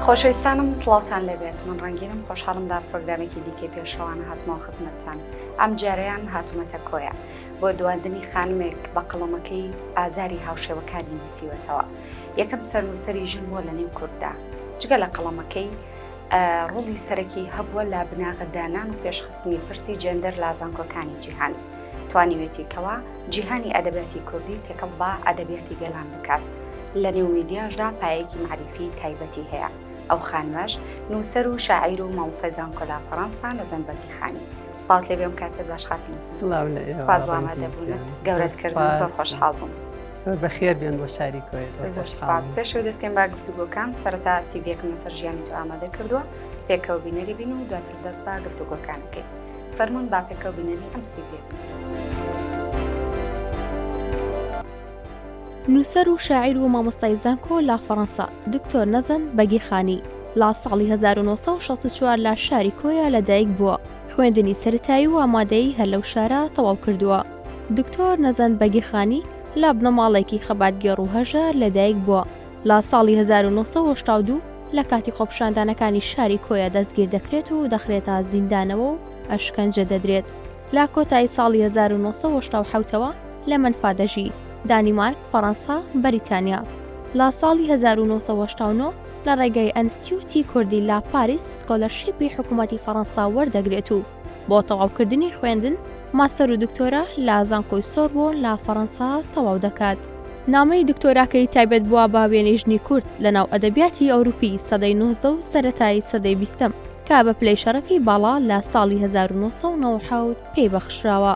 خۆشەویستانم سڵاوتان لێبێت من ڕەنگینم خۆشحاڵم لە پرۆگرامێکی دیکەی پێشەوانە هاتمەوە خزمەتتان ئەم جارەیان هاتوومەتە کۆیە بۆ دواندنی خانمێک بە قەڵەمەکەی ئازاری هاوشێوەکانی نووسیوەتەوە یەکەم سەرنووسەری ژن بووە لە نێو کورددا جگە لە قەڵەمەکەی ڕۆڵی سەرەکی هەبووە لە بناغەدانان و پێشخستنی پرسی جێندەر لە زانکۆکانی جیهان. توانیوێتی کەوا جیهانی ئەدەبیاتی کوردی تێکەڵ بە ئەدەبیاتی گەلان بکات. لە نێو میدیاشدا پایەیەکی مەعریفی تایبەتی هەیە. ئەو خانمەش نووسەر و شاعیر و مامۆستای زانکۆ لە فەڕەنسا نەزەند بەگیخانی. سڵاوت لێ بێ ئەم کاتەت باش خاتوو نەزەند. سڵاو لە ئێوە سپاس بۆ ئامادەبوونت. گەورەت کردم زۆر خۆشحاڵ بووم. زۆر بەخێر بێن بۆ شاری کۆیە زۆر زۆر سپاس. پێش ئەوەی دەست کەین بە گفتوگۆکان سەرەتا سیڤیەکم لەسەر ژیانی تۆ ئامادە کردووە پێکەوە بینەری بین و دواتر دەست بە گفتوگۆکان بکەین. فەرموون با پێکەوە بینەری ئەم سیڤیە بین. نووسەر و شاعیر و مامۆستای زانکۆ لە فەڕەنسا، دکتۆر نەزەند بەگیخانی، لە ساڵی 1964 لە شاری کۆیە لەدایک بووە، خوێندنی سەرەتایی و ئامادەیی هەر لەو شارە تەواو کردووە. دکتۆر نەزەند بەگیخانی لە بنەماڵەیەکی خەباتگێڕ و هەژار لەدایک بووە، لە ساڵی 1982 لە کاتی خۆپیشاندانەکانی شاری کۆیە دەستگیر دەکرێت و دەخرێتە زیندانەوە و ئەشکەنجە دەدرێت. لە کۆتایی ساڵی 1987 ەوە لە مەنفا دەژی، دانیمارک، فەڕەنسا، بەریتانیا. لە ساڵی 1989 لە ڕێگەی ئەنستیوتی کوردی لە پاریس scholarship ی حکوومەتی فەڕەنسا وەردەگرێت و بۆ تەواوکردنی خوێندن ماستەر و دکتۆرا لە زانکۆی سۆربۆن لە فەڕەنسا تەواو دەکات. نامەی دکتۆراکەی تایبەت بووە بە وێنەی ژنی کورد لە ناو ئەدەبیاتی ئەوروپی سەدەی 19 و سەرەتای سەدەی بیستەم کە بە پلەی شەڕەفی باڵا لە ساڵی 1997 پێی بەخشراوە.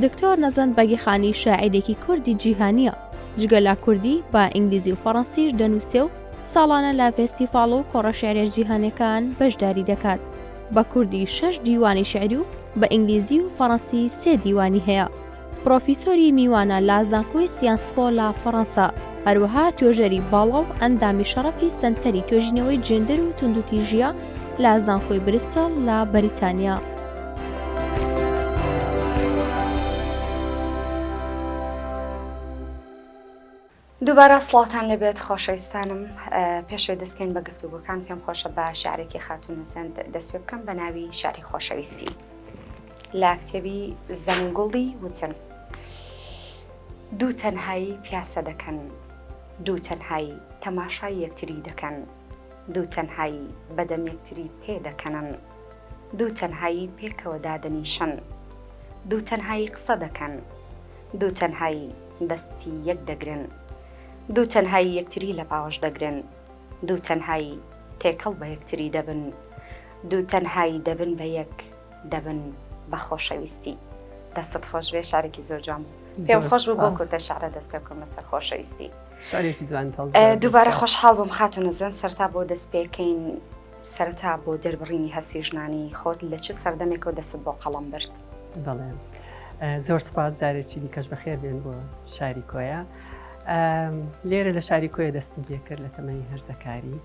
دکتۆر نەزەند بەگیخانی شاعیرێکی کوردی جیهانییە، جگە لە کوردی بە ئینگلیزی و فەڕەنسیش دەنووسێ و ساڵانە لە فێستیڤاڵ و کۆڕە شیعریە جیهانیەکان بەشداری دەکات. بە کوردی شەش دیوانی شیعری و بە ئینگلیزی و فەڕەنسی سێ دیوانی هەیە. پڕۆفیسۆری میوانە لە زانکۆی سیانسپۆ لە فەڕەنسا، هەروەها توێژەری باڵا و ئەندامی شەڕەفی سەنتەری توێژینەوەی جێندەر و توندوتیژییە لە زانکۆی بریستڵ لە بەریتانیا. دووبارە سڵاوتان لێبێت خۆشەویستانم پێشەوەی دەستکەین بە گفتوگۆکان پێم خۆشە بە شعرێکی خاتوو نەزەند دەست پێ بکەم بە ناوی شعری خۆشەویستی لە کتێبی زەنگوڵی وتن دوو تەنهایی پیاسە دەکەن دوو تەنهایی تەماشای یەکتری دەکەن دوو تەنهایی بەدەم یەکتری پێ دەکەنن دوو تەنهایی پێکەوە دادەنیشن دوو تەنهایی قسە دەکەن دوو تەنهایی دەستی یەک دەگرن دوو تەنهایی یەکتری لە باوەش دەگرن دوو تەنهایی تێکەڵ بە یەکتری دەبن دوو تەنهایی دەبن بە یەک دەبن بە خۆشەویستی دەستت خۆش بێ شارێکی زۆر جوان بوو پێم خۆش بوو بۆ کورتە شعرە دەست پێ بکەم لەسەر خۆشەویستی دووبارە خۆشحاڵ بووم خاتوو نەزەند سەرتا بۆ دەست پێکەین سەرەتا بۆ دەربڕینی هەستی ژنانی خۆت لە چ سەردەمێکەوە دەستت بۆ قەڵەم برد؟ بەڵێ زۆر سپاس جارێکی دیکەش بەخێر بێن بۆ شاری کۆیە لێرە لە شاری کۆیە دەستم پێکرد لە تەمەنی هەرزەکاری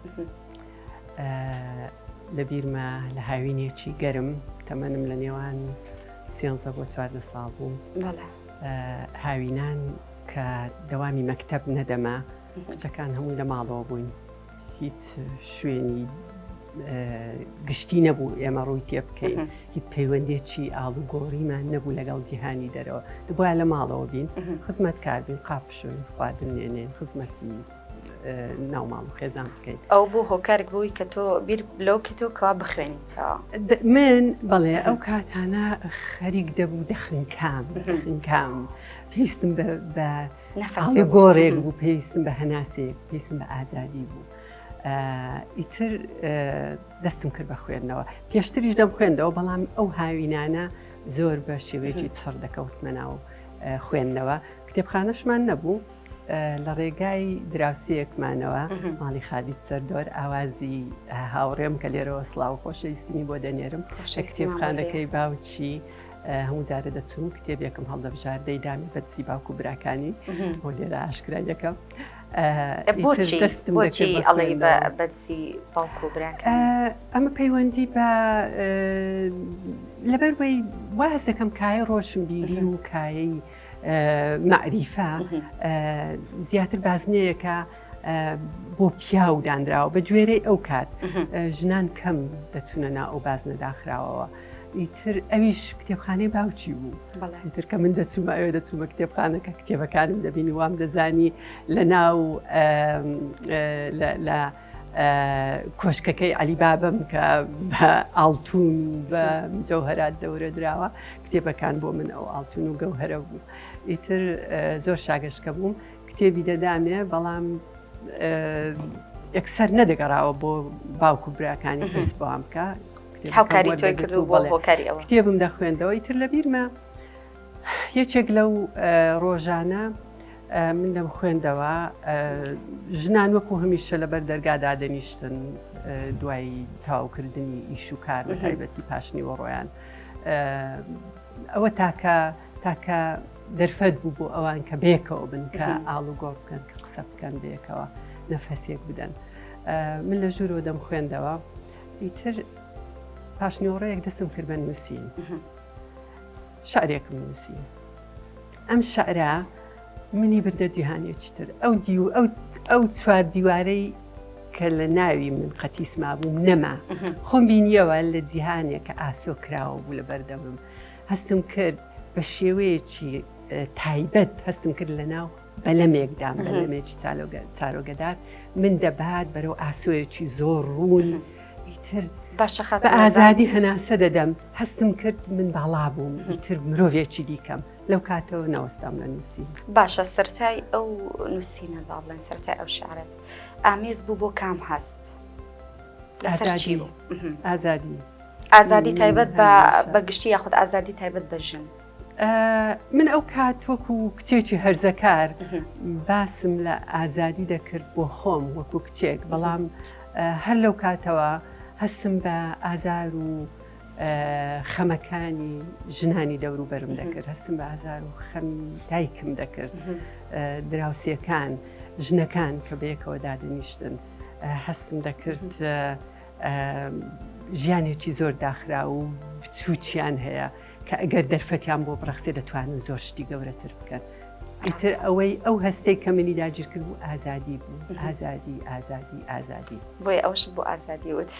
لە بیرمە لە هاوینێکی گەرم تەمەنم لە نێوان سێنزە بۆ چواردە ساڵ بوو هاوینان کە دەوامی مەکتەب نەدەما کچەکان هەمووی لە ماڵەوە بووین هیچ شوێنی گشتی نەبوو ئێمە ڕووی تێ بکەین هیچ پەیوەندێکی ئاڵوگۆڕیمان نەبوو لەگەڵ جیهانی دەرەوە دەبواە لە ماڵەوە بین خزمەت کار بین قاپشوین خواردن نێنێن خزمەتی ناوماڵ و خێزان بکەین ئەو بوو هۆکارێک بووی کە تۆ بیر لەو کە تۆ کەوا بخوێنیتەوە من بەڵێ ئەو کاتانە خەریک دەبوو دەخنکام دەخنکام پێویستم بە گۆڕێک بوو پێویستم بە هەناسەیەک پێویستم بە ئازادی بوو ئیتر دەستم کرد بە خوێندنەوە پێشتریش دەم خوێندەوە بەڵام ئەو هاوینانە زۆر بە شێوەیەکی چڕ دەکەوتمە ناو خوێندنەوە کتێبخانەشمان نەبوو لە ڕێگای دراوسەیەکمانەوە ماڵی خالید سەردۆر ئاوازی هاوڕێم کە لێرەوە سڵاو خۆشەویستنی بۆ دەنێرم کتێبخانەکەی باوکی هەموو جارە دەچوم کتێبێکم هەڵدەبژارد دەیدامی بەدسی باوک و براکانی بۆ لێرە ئاشکرای دەکەم بۆچی بۆچی ئەڵێی بە بەدسی باوک و براکان ئەمە پەیوەندی بە لەبەر وەی واز دەکەم کایە ڕۆشنبیری و کایەی مەعریفە زیاتر بازنەیەکە. بۆ پیاو دانراوە بە گوێرەی ئەو کات ژنان کەم دەچونە نا ئەو بازنە داخراوەوە. ئیتر ئەویش کتێبخانەی باوکی بوو ئیتر کە من دەچوومە ئەوێ دەچوومە کتێبخانەکە کتێبەکانم دەبینی وام دەزانی لە ناو لە کۆشکەکەی عەلی بابم کە بە ئاڵتون بە جەوهرات دەورە دراوە کتێبەکان بۆ من ئەو ئاڵتون و گەوهرە بوو ئیتر زۆر شاگەشکە بووم کتێبی دەدامێ بەڵام یەکسەر نەدەگەڕاوە بۆ باوک و براکانی پرس بۆم بکە هاوکاری تۆی کرد و بۆ هۆکاری ئەوە کتێبم دەخوێندەوە ئیتر لە بیرمە یەکێک لەو ڕۆژانە من دەم خوێندەوە ژنان وەکو هەمیشە لەبەر دەرگا دادەنیشتن دوای تاوکردنی ئیش و کار بە تایبەتی پاشنیوەڕۆیان ئەوە تاکە تاکە دەرفەت بوو بۆ ئەوان کە بێکەوە بن کە ئاڵوگۆڕ بکەن کە قسە بکەن بێکەوە نەفەسێک بدەن من لە ژوورەوە دەم خوێندەوە ئیتر پاشنیوەڕۆیەک دەستم کرد بە نووسین شعرێکم نووسی ئەم شعرە منی بردە جیهانێکی تر ئەو دیو ئەو ئەو چوار دیوارەی کە لە ناوی من قەتیس مابووم نەما خۆم بینیەوە لە جیهانێک کە ئاسۆ کراوە بوو لە بەردەمم هەستم کرد بە شێوەیەکی تایبەت هەستم کرد لە ناو بەلەمێکدام بەلەمێکی چارۆگەدار من دەبات بەرەو ئاسۆیەکی زۆر ڕوون ئیتر باشە بە ئازادی هەناسە دەدەم هەستم کرد من باڵا بووم ئیتر مرۆڤێکی دیکەم لەو کاتەوە نەوەستام لە نووسین. باشە سەرەتای ئەو نووسینە با بڵێن سەرەتای ئەو شعرەت ئامێز بوو بۆ کام هەست؟ لەسەر چی بوو؟ ئازادی ئازادی تایبەت بە بە گشتی یاخود ئازادی تایبەت بە ژن؟ من ئەو کات وەکو کچێکی هەرزەکار باسم لە ئازادی دەکرد بۆ خۆم وەکو کچێک بەڵام هەر لەو کاتەوە هەستم بە ئازار و خەمەکانی ژنانی دەوروبەرم دەکرد هەستم بە ئازار و خەمی دایکم دەکرد دراوسێکان ژنەکان کە بەیەکەوە دادەنیشتن هەستم دەکرد ژیانێکی زۆر داخرا و بچووکیان هەیە کە ئەگەر دەرفەتیان بۆ بڕەخسێ دەتوانن زۆر شتی گەورەتر بکەن. ئیتر ئەوەی ئەو هەستەی کە منی داگیر کرد بوو ئازادی بوو ئازادی ئازادی ئازادی. بۆیە ئەوەشت بۆ ئازادی وت.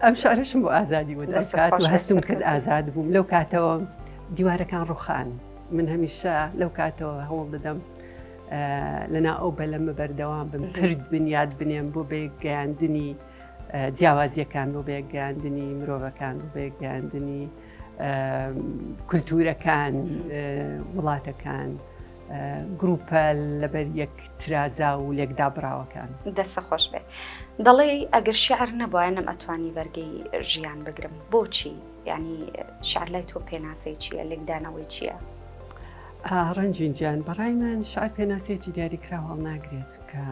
ئەم شعرەشم بۆ ئازادی وت ئەو کات و هەستم کرد ئازاد بووم لەو کاتەوە دیوارەکان ڕوخان من هەمیشە لەو کاتەوە هەوڵ دەدەم لەنا ئەو بەلەمە بەردەوام بم پرد بنیاد بنێم بۆ بەیەکگەیاندنی جیاوازیەکان بۆ بەیەکگەیاندنی مرۆڤەکان بۆ بەیەکگەیاندنی کولتوورەکان وڵاتەکان گروپە لەبەر یەک ترازا و لێکدابراوەکان. دەستە خۆش بێ. دەڵێی ئەگەر شیعر نەبوایە نەم ئەتوانی بەرگەی ژیان بگرم بۆچی؟ یانی شیعر لای تۆ پێناسەی چییە؟ لێکدانەوەی چییە؟ ڕەنجین گیان بەڕای من شعر پێناسەیەکی دیاریکراو هەڵناگرێت کە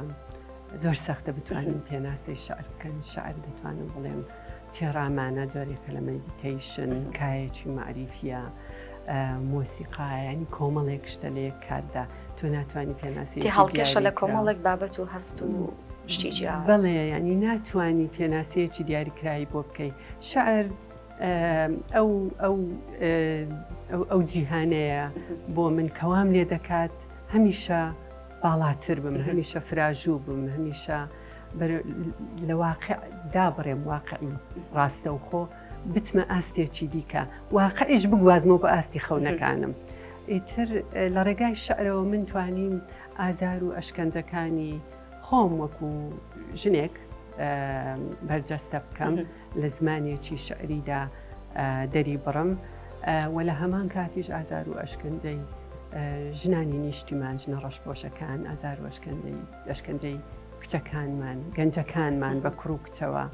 زۆر سەختە بتوانین پێناسەی شعر بکەن شعر دەتوانم بڵێم تێڕامانە جۆرێکە لە meditation کایەکی مەعریفیە مۆسیقا ینی کۆمەڵێک شتە لە یەک کاتدا تۆ ناتوانانی پێناسی هەڵکێشە لە کۆمەڵێک بابەت و هەست و شتی جیاواز بەڵێ ینی ناتوانانی پێناسەیەکی دیاریکراوی بۆ بکەی شعر ئەو ئەو ئەو جیهانەیە بۆ من کەوام لێ دەکات هەمیشە باڵاتر بم هەمیشە فراژوو بم هەمیشە لە واقع دابڕێم واقعی ڕاستەوخۆ بچمە ئاستێکی دیکە واقعیش بگوازمەوە بە ئاستی خەونەکانم ئیتر لە ڕێگای شعرەوە من توانیم ئازار و ئەشکەنجەکانی خۆم وەکو ژنێک بەرجەستە بکەم لە زمانێکی شعریدا دەری بڕم و لە هەمان کاتیش ئازار و ئەشکەنجەی ژنانی نیشتیمان ژنە ڕەشپۆشەکان ئازار و ئەشکەنجەی کچەکانمان گەنجەکانمان بە کوڕ و کچەوە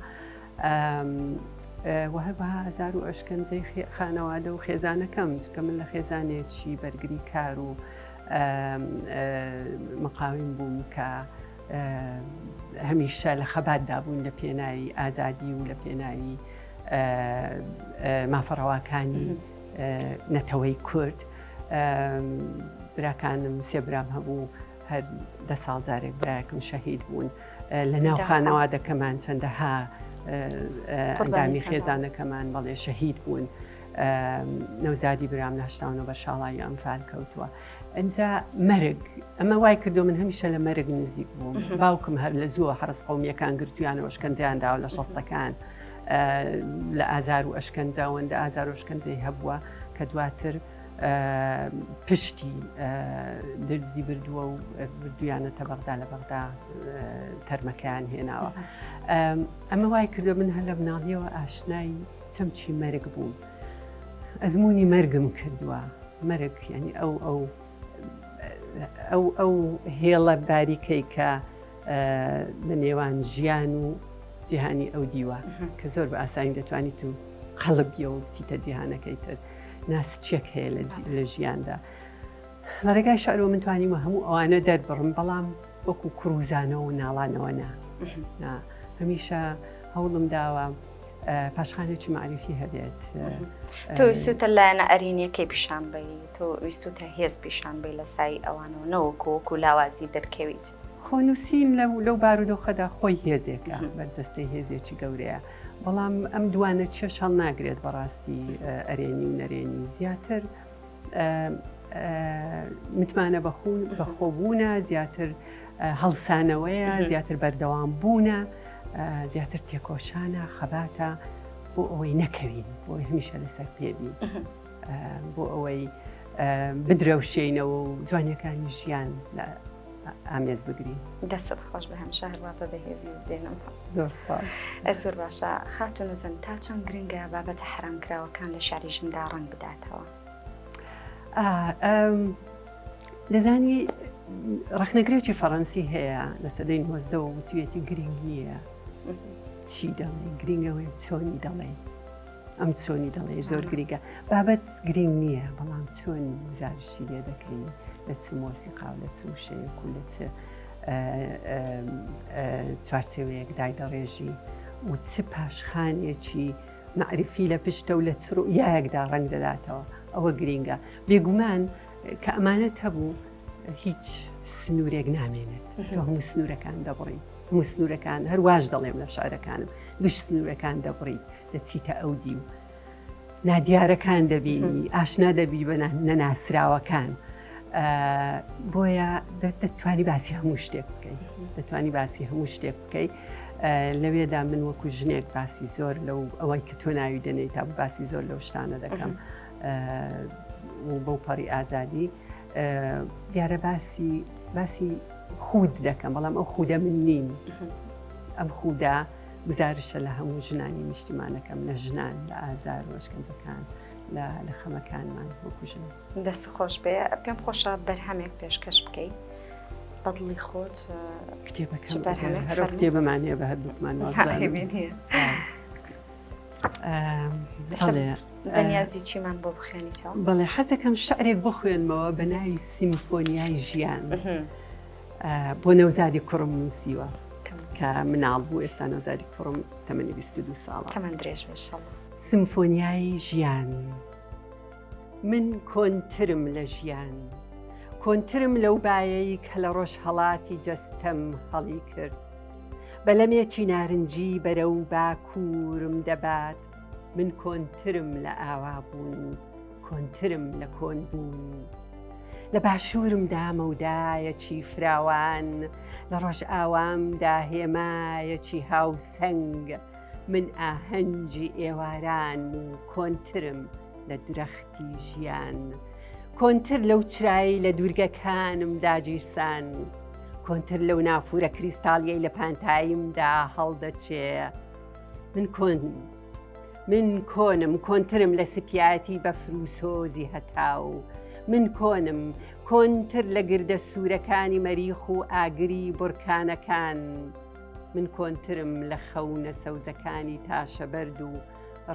و هەروەها ئازار و ئەشکەنجەی خانەوادە و خێزانەکەم چکە من لە خێزانێکی بەرگری کار و مقاوم بووم کە هەمیشە لە خەباتدا بوون لە پێناوی ئازادی و لە پێناوی مافەڕەواکانی نەتەوەی کورد براکانم سێ برام هەبوو هەر دە ساڵ جارێک برایەکم شەهید بوون لە ناو خانەوادەکەمان چەندەها ئەندامی خێزانەکەمان بەڵێ شەهید بوون نەوزادی برام لە هەشتاونە بە شاڵاوی ئەمفال کەوتووە. ئەجا مەرگ ئەمە وای کردو من هەمیشە لە مەرگ نزیک بووم باوکم هەر لە زووە حەرەس قەومیەکان گرتویانەوە شکەنجیان داوە لە شەستەکان لە ئازار و ئەشکەنجە ئەوەندە ئازار و ئەشکەنجەی هەبووە کە دواتر پشتی درزی بردووە و بردویانەتە بەغدا لە بەغدا تەرمەکەیان هێناوە ئەمە وای کردو من هەر لە مناڵیەوە ئاشنای چەمکی مەرگ بووم ئەزمموی مەرگم کردووە مەرگ ینی ئەو ئەو ئەو ئەو هێڵە باریکەی کە لە نێوان ژیان و جیهانی ئەو دیوە کە زۆر بە ئاسانی دەتوانیت و قەڵبیەوە بچیتە جیهانەکەی تر ناسچێک هەیە لە ژیاندا لە ڕێگای شعرەوە من توانیمە هەموو ئەوانە دەربڕم بەڵام وەکو کروزانەوە و ناڵانەوە نا هەمیشە هەوڵم داوە پاشخانێکی مەعریفی هەبێت. تۆ ویستوتە لایەنە ئەرێنیەکەی پیشان بەی، تۆ ویستوتە هێز پیشان بەی لە سای ئەوانەوە نەوەکو وەکو لاوازی دەرکەویت. خۆ نووسین لەو لەو بارودۆخەدا خۆی هێزێکە، بەرجەستەی هێزێکی گەورەیە، بەڵام ئەم دوانە چێژ هەڵناگرێت بەڕاستی ئەرێنی و نەرێنی زیاتر متمانە بەخۆبوونە زیاتر هەڵسانەوەیە زیاتر بەردەوام بوونە زیاتر تێکۆشانە خەباتە بۆ ئەوەی نەکەوین بۆ هەمیشە لەسەر پێبین بۆ ئەوەی بدرەوشێینەوە و جوانیەکانی ژیان لە ئامێز بگرین. دەستت خۆش بێ هەمیشە هەروا بە بەهێزی بێنم. زۆر سوپاس. زۆر باشە خاتوو نەزەند تا چەند گرنگە بابەتە حەرامکراوەکان لە شعری ژندا ڕەنگ بداتەوە؟ دەزانی ڕەخنەگرێکی فەڕەنسی هەیە لە سەدەی نۆزدەوە وتویەتی گرنگ نییە چی دەڵێ گرنگەوەی چۆنی دەڵێ ئەم چۆنی دەڵێ زۆر گرنگە بابەت گرنگ نییە بەڵام چۆن گزارشی لێ دەکەی لە چ مۆسیقا و لە چ وشەیەک و لە چ چوارچێوەیەک دایدەڕێژی و چ پاشخانێکی مەعریفی لە پشتە و لە چ ڕوئیایەکدا ڕەنگ دەداتەوە ئەوە گرینگە بێگومان کە ئەمانەت هەبوو هیچ سنوورێک نامێنێت تۆ هەموو سنوورەکان دەبڕی هەموو سنوورەکان هەر واش دەڵێم لە شعرەکانم گشت سنوورەکان دەبڕیت دەچیتە ئەو دیو نادیارەکان دەبینی ئاشنا دەبی بە نەناسراوەکان بۆیە دەتوانی باسی هەموو شتێک بکەیت دەتوانی باسی هەموو شتێک بکەیت لەوێدا من وەکو ژنێک باسی زۆر لەو ئەوەی کە تۆ ناوی دەنێی تا باسی زۆر لەو شتانە دەکەم و بەو پەڕی ئازادی دیارە باسی باسی خود دەکەم بەڵام ئەو خودە من نیم ئەم خودە گزارشە لە هەموو ژنانی نیشتیمانەکەم لە ژنان لە ئازار و ئەشکەنجەکان لە خەمەکانمان وەکو ژن. دەست خۆش بێ پێم خۆشە بەرهەمێک پێشکەش بکەی بەدڵی خۆت کتێبەکەم هەر کتێبەمان هەیە بە هەردووکمان بەنیازی چیمان بۆ بخوێنیتەوە؟ بەڵێ حەزەکەم شعرێک بخوێنمەوە بە ناوی سیمفۆنیای ژیان. بۆ نەوزادی کوڕم نووسیوە کە مناڵ بوو ئێستا نەوزادی کوڕم تەمەنی 22 ساڵە تەمەن درێژ بێ سمفۆنیای ژیان من کۆنترم لە ژیان کۆنترم لەو بایەی کە لە ڕۆژهەڵاتی جەستەم هەڵی کرد بەلەمێکی نارنجی بەرەو باکوورم دەبات من کۆنترم لە ئاوابوون کۆنترم لە کۆن بوون. لە باشوورمدا مەودایەکی فراوان، لە ڕۆژئاوامدا هێمایەکی هاوسەنگ. من ئاهەنگی ئێوارانم و کۆنترم لە درەختی ژیان. کۆنتر لەو چرایەی لە دوورگەکانم داگیرسان. کۆنتر لەو نافورە کریستاڵیەی لە پانتاییمدا هەڵدەچێ. من کۆن من کۆنم، کۆنترم لە سپیایەتی بەفر و سۆزی هەتاو. من کۆنم، کۆنتر لە گردە سوورەکانی مەریخ و ئاگری بورکانەکان. من کۆنترم لە خەونە سەوزەکانی تاشەبەرد و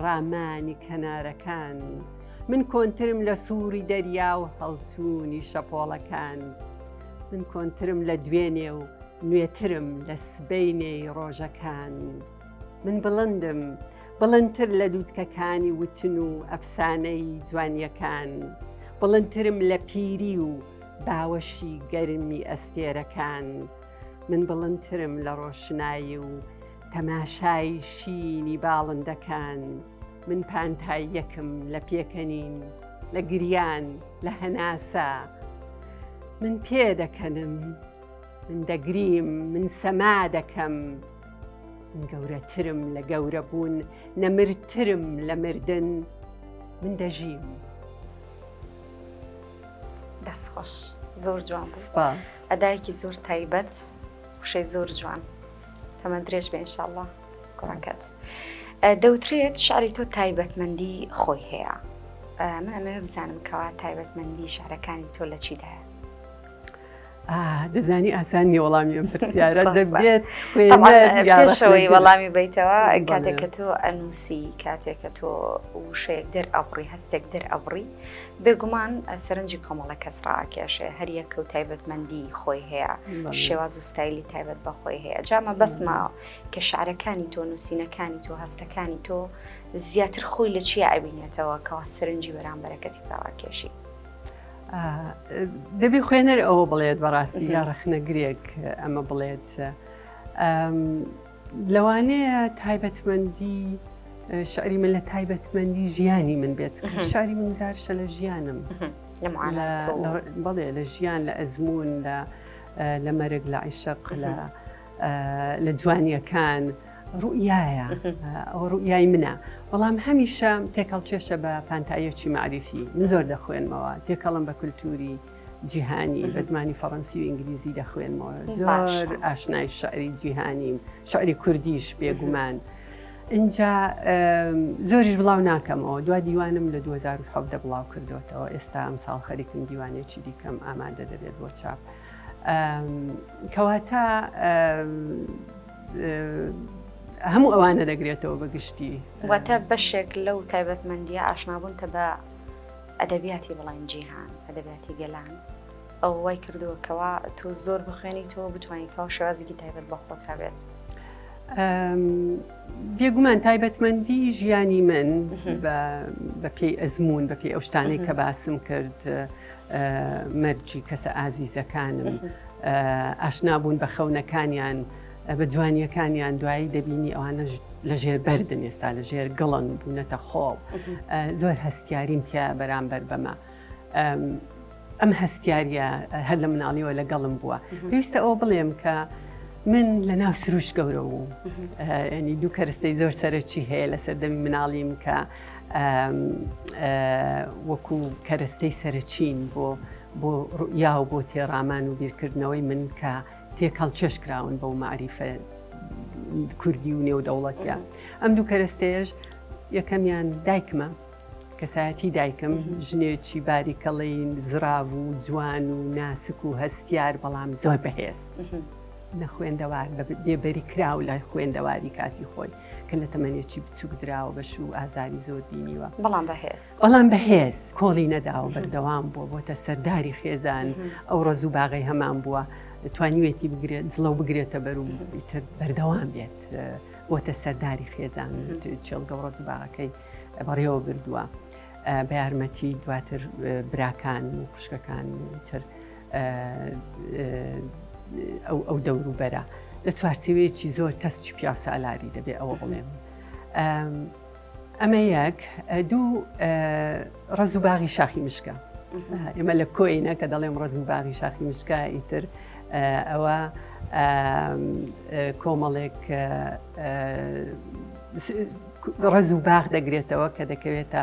ڕامانی کەنارەکان. من کۆنترم لە سووڕی دەریا و هەڵچوونی شەپۆڵەکان. من کۆنترم لە دوێنێ و نوێترم لە سبەینێی ڕۆژەکان. من بڵندم، بڵندتر لە لووتکەکانی وتن و ئەفسانەی جوانییەکان، بڵندترم لە پیری و باوەشی گەرمی ئەستێرەکان، من بڵندترم لە ڕۆشنایی و تەماشای شینی باڵندەکان، من پانتاییەکم لە پێکەنین، لە گریان، لە هەناسە. من پێدەکەنم، من دەگریم، من سەما دەکەم. من گەورەترم لە گەورەبوون، نەمرترم لە مردن، من دەژیم. دەست خۆش زۆر جوان بوو ئەدایەکی زۆر تایبەت وشەی زۆر جوان تەمەن درێژ بێ ئینشاءاللە کوڕەکەت دەوترێت شعری تۆ تایبەتمەندی خۆی هەیە من ئەمەوێ بزانم کەوا تایبەتمەندی شعرەکانی تۆ لە چیدایە دەزانی ئاسان نیە وەڵامی ئەم پرسیارە دەبێت پێشەوەی وەڵامی بیتەوە کاتێک کە تۆ ئەنووسی کاتێک کە تۆ وشەیەک دەر ئەبڕی هەستێک دەر ئەبڕی بێگومان سەرنجی کۆمەڵە کەس ڕاکێشێ هەریەکە و تایبەتمەندی خۆی هەیە شێواز و ستایلی تایبەت بە خۆی هەیە جامە بەسمە کە شعرەکانی تۆ نووسینەکانی تۆ هەستەکانی تۆ زیاتر خۆی لە چیا ئەبینێتەوە کەوا سەرنجی بەرامبەرەکەتی پێڕاکێشی دەبێ خوێنەر ئەوە بڵێت بەڕاستی یا ڕەخنەگرێک ئەمە بڵێت لەوانەیە تایبەتمەندی شعری من لە تایبەتمەندی ژیانی من بێت شاری من زارشە لە ژیانم بەڵێ لە ژیان لە ئەزمون لە لە مەرگ لە عیشق لە لە جوانیەکان ڕوئیایە ئەوە ڕوئیای منە بەڵام هەمیشە تێکەڵکێشە بە پانتاییەکی مەعریفی من زۆر دەخوێنمەوە تێکەڵم بە کولتوری جیهانی بە زمانی فەڕەنسی و ئینگلیزی دەخوێنمەوە زۆر ئاشنای شعری جیهانیم شعری کوردیش بێگومان اینجا زۆریش بڵاو ناکەمەوە دوا دیوانم لە 2017 بڵاو کردوێتەوە ئێستا ئەم ساڵ خەریکم دیوانێکی دیکەم ئامادە دەبێت بۆ چاپ کەواتە هەموو ئەوانە دەگرێتەوە بە گشتی. واتە بەشێک لەو تایبەتمەندییە ئاشنابوونتە بە ئەدەبیاتی بڵێن جیهان، ئەدەبیاتی گەلان، ئەوە وای کردووە کەوا تۆ زۆر بخوێنیتەوە بتوانیت کەوا شێوازێکی تایبەت بە خۆت هەبێت. بێگومان تایبەتمەندی ژیانی من بە پێی ئەزموون بە پێی ئەو شتانەی کە باسم کرد مەرجی کەسە ئازیزەکانم ئاشنا بوون بە خەونەکانیان بە جوانیەکانیان دوایی دەبینی ئەوانە لە ژێر بەردن ئێستا لە ژێر گڵن بوونەتە خۆڵ زۆر هەستیاریم تیا بەرامبەر بەمە ئەم هەستیاریە هەر لە مناڵیەوە لەگەڵم بووە پێویستە ئەوە بڵێم کە من لە ناو سروش گەورە بوو ینی دوو کەرستەی زۆر سەرەکی هەیە لە سەردەمی مناڵیم کە وەکو کەرەستەی سەرەکین بۆ بۆ ڕوئیا و بۆ تێڕامان و بیرکردنەوەی من کە تێکهەڵکێش کراون بەو مەعریفە کوردی و نێودەوڵەتیە ئەم دوو کەرەستەیەش یەکەمیان دایکمە کەسایەتی دایکم ژنێکی باریکەڵین زراو و جوان و ناسک و هەستیار بەڵام زۆر بەهێز نەخوێندەوار بێبەری کراو لە خوێندەواری کاتی خۆی کە لە تەمەنێکی بچوک دراوە بە شوو ئازاری زۆر بینیوە. بەڵام بەهێز. بەڵام بەهێز کۆڵی نەداوە بەردەوام بووە بۆتە سەرداری خێزان ئەو ڕەز و باغەی هەمان بووە توانیوێتی بگرێت جڵەو بگرێتە بەر و ئیتر بەردەوام بێت بۆتە سەرداری خێزان چێڵگە و ڕەز و باغەکەی بەڕێوە بردووە بە یارمەتی دواتر براکان و خوشکەکان تر ئەو دەوروبەرە لە چوارچێوەیەکی زۆر تەسکی پیاوسالاری دەبێ ئەوە بڵێم. ئەمە یەک دوو ڕز و باغی شاخی مشکە ئێمە لە کۆینە کە دەڵێم ڕز و باغی شاخی مشکە ئیتر ئەوە کۆمەڵێک ڕز و باغ دەگرێتەوە کە دەکەوێتە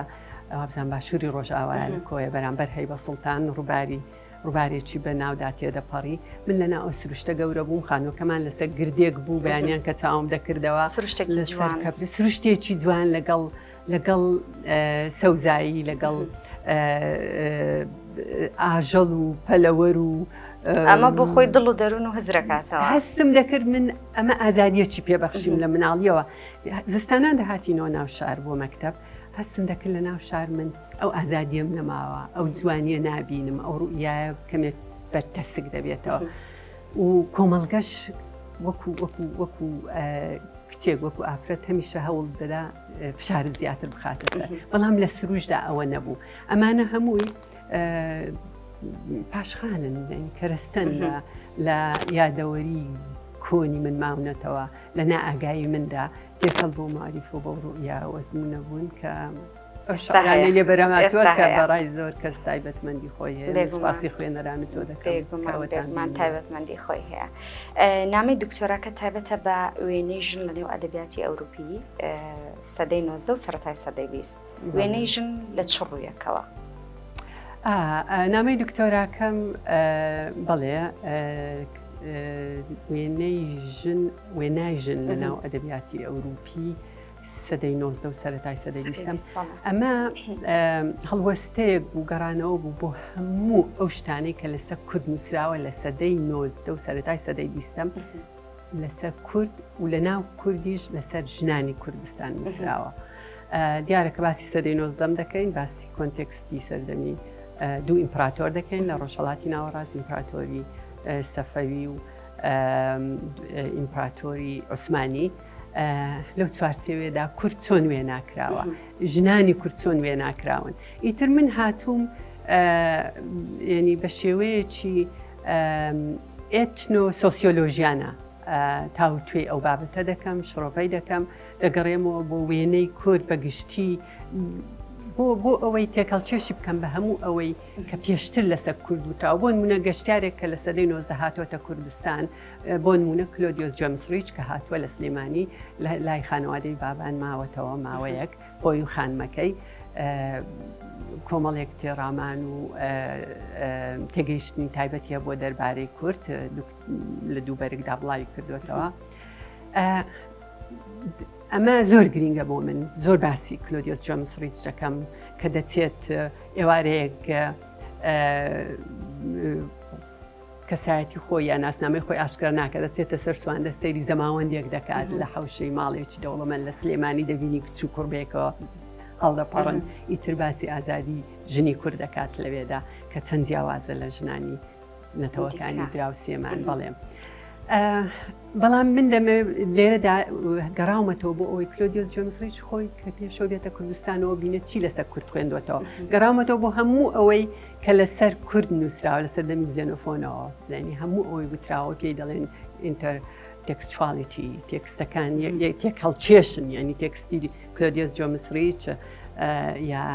وابزان باشووری ڕۆژئاوایە لە کۆیە بەرامبەر هەیبە سوڵتان ڕووباری ڕووبارێکی بە ناودا تێدەپەڕی من لە ناو سروشتە گەورە بووم خانووەکەمان لەسەر گردێک بوو بەیانیان کە چاوم دەکردەوە سروشتێکی جوان سروشتێکی جوان لەگەڵ لەگەڵ سەوزایی لەگەڵ ئاژەڵ و پەلەوەر و ئەمە بۆ خۆی دڵ و دەروون و هزرەکاتەوە هەستم دەکرد من ئەمە ئازادیەکی پێبەخشیم لە مناڵیەوە زستانان دەهاتینەوە ناو شار بۆ مەکتب هەستم دەکرد لە ناو شار من ئەو ئازادیەم نەماوە ئەو جوانیە نابینم ئەو ڕوئیایە کەمێک بەرتەسک دەبێتەوە و کۆمەڵگەش وەکو وەکو وەکو کچێک وەکو ئافرەت هەمیشە هەوڵ دەدا فشار زیاتر بخاتە سەر بەڵام لە سروشدا ئەوە نەبوو ئەمانە هەمووی پاشخانن کەرستەن لە یادەوەری کۆنی من ماونەتەوە لە نائگایی مندا تێکەڵ بۆ مەعریفە و بەو ڕوئیا و ئەزموونە بوون کە. ئەو شعرانەی لێ بەرهەمهاتووە کە بەڕای زۆر کەس تایبەتمەندی خۆی هەیە. سوپاسی خوێنەران و تۆ دەکەم کە ئەوەتان بێگومان تایبەتمەندی خۆی هەیە. نامەی دکتۆراکە تایبەتە بە وێنەی ژن لە نێو ئەدەبیاتی ئەوروپی سەدەی 19 و سەرەتای سەدەی 20. وێنەی ژن لە چ ڕوویەکەوە؟ نامەی دکتۆراکەم بەڵێ وێنەی ژن وێنای ژن لە ناو ئەدەبیاتی ئەوروپی سەدەی 19 و سەرەتای سەدەی بیستەم ئەمە هەڵوەستەیەک بوو گەڕانەوە بوو بۆ هەموو ئەو شتانەی کە لەسەر کورد نووسراوە لە سەدەی 19 و سەرەتای سەدەی بیستەم لەسەر کورد و لە ناو کوردیش لەسەر ژنانی کوردستان نووسراوە. دیارە کە باسی سەدەی نۆزدەم دەکەین باسی context ی سەردەمی دوو ئیمپراتۆر دەکەین لە ڕۆژهەڵاتی ناوەڕاست ئیمپراتۆری سەفەوی و ئیمپراتۆری عوسمانی لەو چوارچێوێدا کورد چۆن وێ ناکراوە ژنانی کورد چۆن وێ ناکراون ئیتر من هاتووم ینی بە شێوەیەکی ئێتنۆ سۆسیۆلۆژیانە تاوتوێی ئەو بابەتە دەکەم، شڕۆڤەی دەکەم، دەگەڕێمەوە بۆ وێنەی کورد بە گشتی بۆ بۆ ئەوەی تێکەڵکێشی بکەم بە هەموو ئەوەی کە پێشتر لەسەر کورد وتراوە بۆ نمونە گەشتارێک کە لە سەدەی 19 هاتووەتە کوردستان بۆ نمونە کلۆدیۆس جەمس ڕیچ کە هاتووە لە سلێمانی لای خانەوادەی بابان ماوەتەوە ماوەیەک خۆی و خانمەکەی کۆمەڵێک تێڕامان و تێگەیشتنی تایبەتی هەبووە دەربارەی کورد لە دوو بەرگدا بڵاوی کردوێتەوە. ئەمە زۆر گرینگە بۆ من زۆر باسی کلۆدیۆس جۆمس ڕیچ دەکەم کە دەچێت ئێوارەیەک کەسایەتی خۆی یا ناسنامەی خۆی ئاشکرا ناکە دەچێتە سەر سواندە سەیری زەماوەندێک دەکات لە حەوشەی ماڵێکی دەوڵەمەند لە سلێمانی دەبینی کچ و کوڕبێکەوە هەڵدەپەڕن ئیتر باسی ئازادی ژنی کورد دەکات لەوێدا کە چەند جیاوازە لە ژنانی نەتەوەکانی دراوسێمان بەڵێ. بەڵام من دەمێ لێرەدا گەڕاومەتەوە بۆ ئەوەی کلۆدیۆس جۆمس ڕیچ خۆی کە پێشەوە بێتە کوردستانەوە بینە چی لەسەر کورد خوێندوەتەوە گەڕاومەتەوە بۆ هەموو ئەوەی کە لەسەر کورد نووسراوە لەسەر دەمی زێنۆفۆنەوە یعنی هەموو ئەوەی وتراوە پێی دەڵێن intertextuality تێکستەکان تێک هەڵکێشن یعنی تێکستی کلۆدیۆس جۆمس ڕیچ یا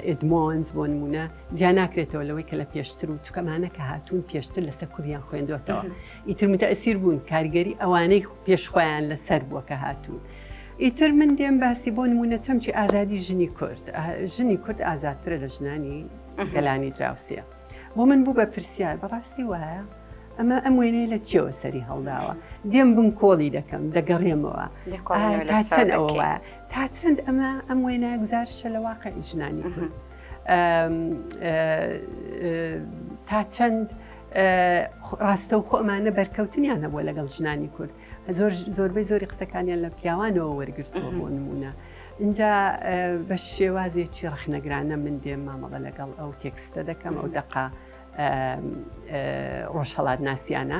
ئێدمۆنز بۆ نمونە جیا ناکرێتەوە لەوەی کە لە پێشتر و چکەمانە کە هاتوون پێشتر لەسەر کوردیان خوێندوەتەوە ئیتر متەسیر بوون کاریگەری ئەوانەی پێش خۆیان لەسەر بووە کە هاتوون. ئیتر من دێم باسی بۆ نمونە چەمکی ئازادی ژنی کورد ژنی کورد ئازادترە لە ژنانی گەلانی دراوسێ بۆ من بوو بە پرسیار بەڕاستی وایە ئەمە ئەم وێنەیە لە چیەوە سەری هەڵداوە دێم بم کۆڵی دەکەم دەگەڕێمەوە تا چەند ئەوە وایە تا چەند ئەمە ئەم وێنە گوزارشە لە واقعی ژنانی کورد تا چەند ڕاستەوخۆ ئەمانە بەرکەوتنیان هەبووە لەگەڵ ژنانی کورد زۆر زۆربەی زۆری قسەکانیان لە پیاوانەوە وەرگرتووە بۆ نمونە اینجا بە شێوازێکی ڕەخنەگرانە من دێم مامەڵە لەگەڵ ئەو تێکستە دەکەم ئەو دەقا ڕۆژهەڵات ناسیانە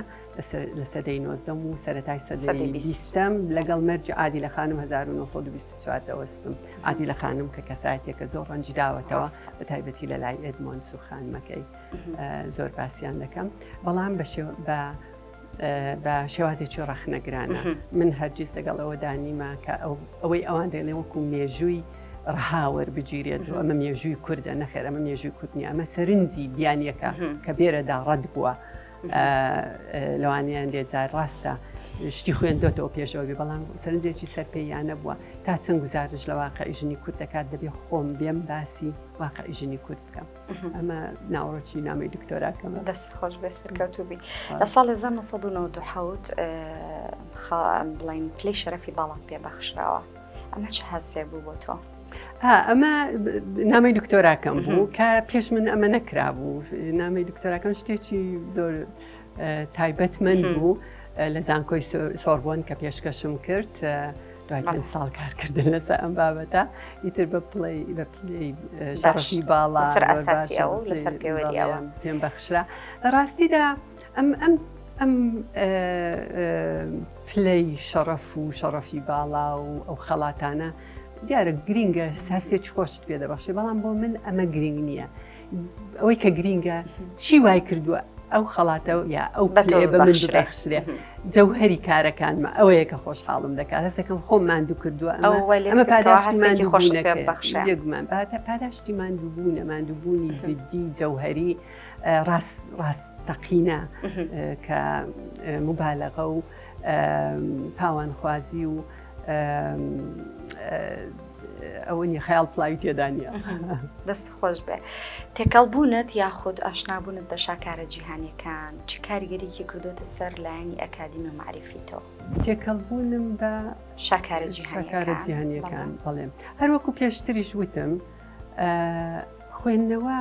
لە سەدەی نۆزدەم و سەرەتای سەدەی بیستەم لەگەڵ مەرج عادی لە خانم 1924 دەوەستم عادی لە خانم کە کەسایەتێکە زۆر ڕەنجی داوەتەوە بە تایبەتی لە لای ئێدمۆنس و خانمەکەی زۆر باسییان دەکەم بەڵام بە بە بە شێوازێکی ڕەخنەگرانە من هەرگیز لەگەڵ ئەوەدا نیمە کە ئەوەی ئەوان دەڵێن وەکو مێژووی ڕەها وەربگیرێت و ئەمە مێژووی کوردە نەخێر ئەمە مێژووی کورد نییە ئەمە سەرنجی بیانیەکە کە بێرەدا ڕەت بووە لەوانیان لێجار ڕاستە شتی خوێندۆتەوە پێشەوە بێ بەڵام سەرنجێکی سەرپێیانە بووە تا چەند گوزارش لە واقعی ژنی کورد دەکات دەبێ خۆم بێم باسی واقعی ژنی کورد بکەم ئەمە ناوەڕۆکی نامەی دکتۆراکەمە. دەست خۆش بێ سەرکەوتوو بی. لە ساڵی 1997 بڵین پلەی شەرەفی باڵات پێ بەخشراوە ئەمە چ هەستێک بوو بۆ تۆ؟ ئەمە نامەی دکتۆراکەم بوو کە پێش من ئەمە نەکرابوو نامەی دکتۆراکەم شتێکی زۆر تایبەتمەند بوو لە زانکۆی سۆربۆن کە پێشکەشم کرد دوای پێنج ساڵ کارکردن لەسەر ئەم بابەتە ئیتر بە پڵی بە پلەی شەڕەفی باڵا لەسەر ئەساسی ئەو لەسەر پێوەری ئەوە پێم بەخشرا لە ڕاستیدا ئەم ئەم ئەم پلەی شەڕەف و شەڕەفی باڵا و ئەو خەڵاتانە دیارە گرینگە هەستێکی خۆشت پێ دەبەخشێ بەڵام بۆ من ئەمە گرینگ نییە ئەوەی کە گرینگە چی وای کردووە؟ ئەو خەڵاتە یا ئەو پلەیە بە من ببەخشرێ جەوهەری کارەکانمە ئەوەیە کە خۆشحاڵم دەکات هەستەکەم خۆم ماندوو کردووە ئەمە پاداشتی خۆش بەخشێ بێگومان پاداشتی ماندووبوونە ماندووبوونی جدی جەوهەری ڕاست ڕاستەقینە کە مبالغە و پاوانخوازی و ئەوە نیە خەیاڵ پڵاوی تێدا نییە. دەست خۆش بێ. تێکەڵ بوونت یاخود ئاشنابوونت بە شاکارە جیهانیەکان چ کاریگەریکی کردوتە سەر لایەنی ئەکادیمی و مەعریفی تۆ؟ تێکەڵ بوونم بە شاکارە جیهانیەکان بەڵێ هەروەکو پێشتریش وتم خوێندنەوە